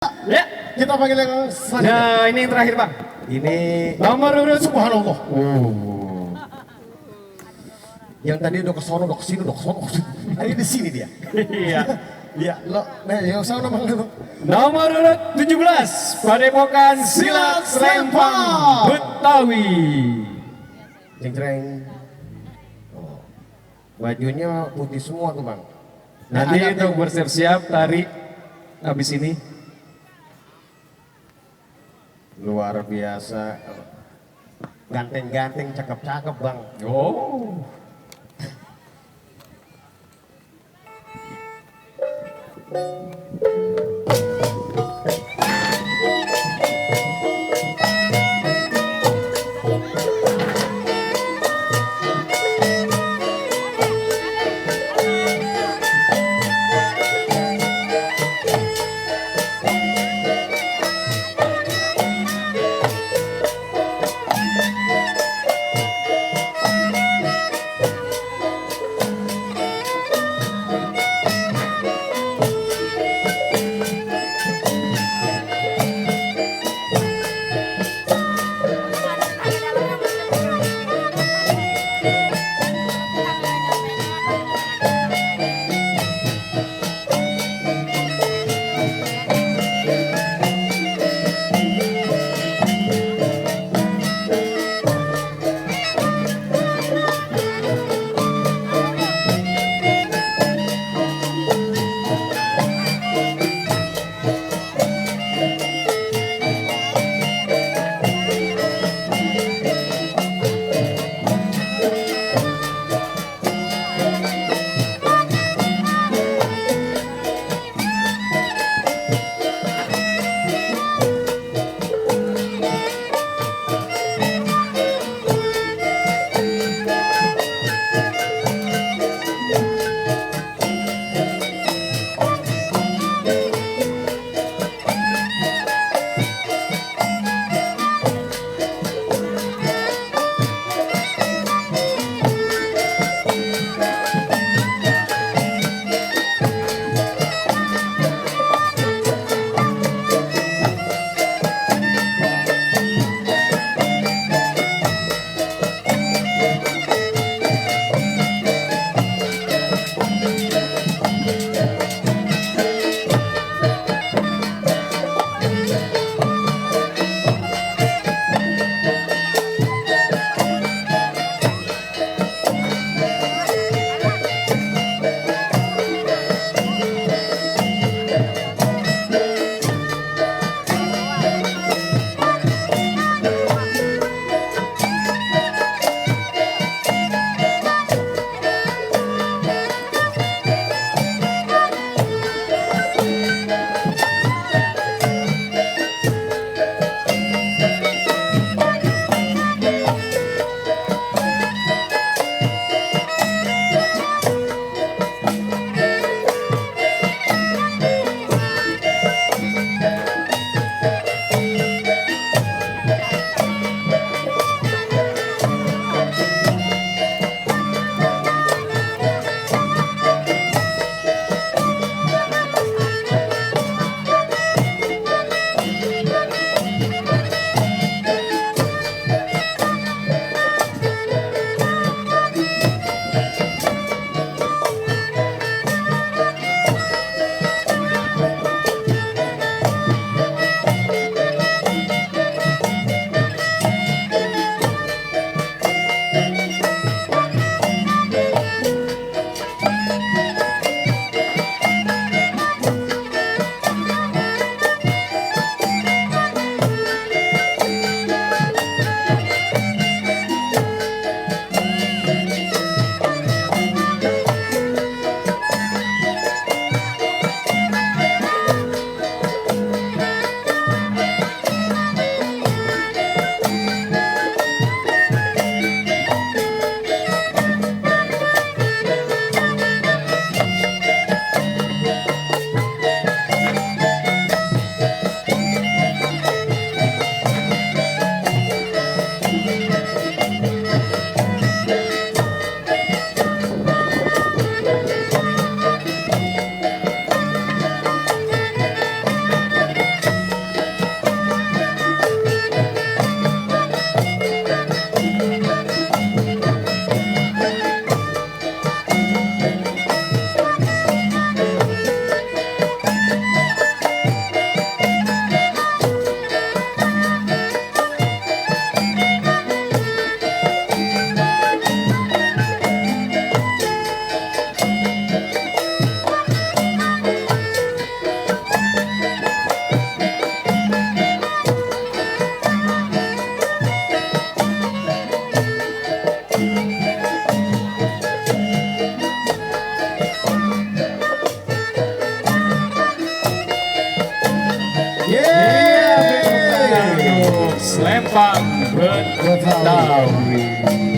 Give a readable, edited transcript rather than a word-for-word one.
Ya, Kita panggil yang selanjutnya. nah ini yang terakhir bang. Ini Nomor urut subhanallah. Oh. Yang tadi udah ke sono, udah ke sini, udah ke sono. Ini di sini dia. Iya. Iya, lo, nah yang saya nama lu. Nomor urut 17, Padepokan Silat Selempang Betawi. Jeng-jeng. Oh. Bajunya putih semua tuh bang. Nanti ada untuk yang- bersiap-siap tarik habis ini. Luar biasa. Ganteng-ganteng, cakep-cakep bang. Oh. Lempang Betawi.